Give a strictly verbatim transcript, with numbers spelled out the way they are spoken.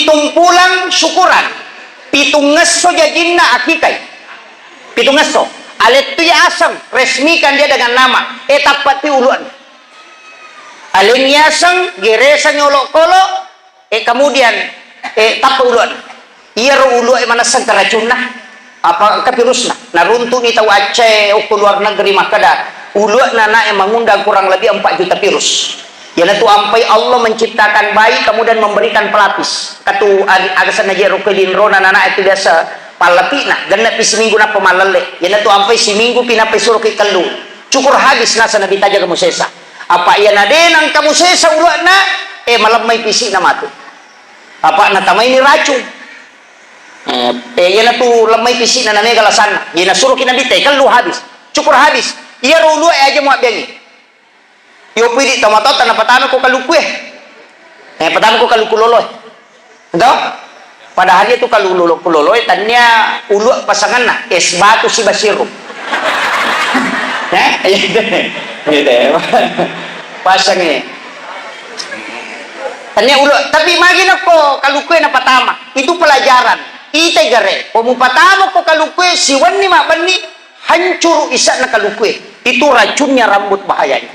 Pitung pulang syukuran, pitung ngesso jajinna akikai. Pitung ngesso. Alettui aseng, resmikan dia dengan nama. Eh, tappa ti uluan. Alengngi aseng, geresangngi olokolo, eh, kemudian, eh, tappa uluan. Iyaro ulua e manesseng keracunna, apa engka virusna. Naruntu'ni tau Aceh okko luar negeri makkeda, ulua'na anak e mangundang kurang lebih empat juta virus. Iyanatu ampai Allah menciptakan bayi kemudian memberikan pelapis. Katu ag-, aga senna je rokko linrona anak itu biasa pallapi'na, genne'pi siminggu nappa mallelle. Iyanatu ampai siminggu pi nappa isuroki kellu. Cukur habis nasa Nabi tajaga musesa. Apa iyana de nangka musesa ulua'na, eh, malemmai pisi'na matu. Apa natamaini racung. Eh, eh, iyanatu lemmai pisi'na namega lasanna. Iyana suroki Nabi te, kellu habis. Cukur habis. Iyaro ulua e aja muabbiangi. Yo pidi tomatotta napatama ko kalukue. Eh, patama ko kaluku loloe. To? Padahal itu kaluku loloe tania ulua pasanganna es batu si basiru. Eh? Gitu. Pasangi. Tania ulua, tapi magi nakko kalukue napatama. Itu pelajaran. Itai gare, ko mupatama ko kalukue siwenni mabbenni, hancuru isa'na kalukue. Itu racunnya rambut bahayanya.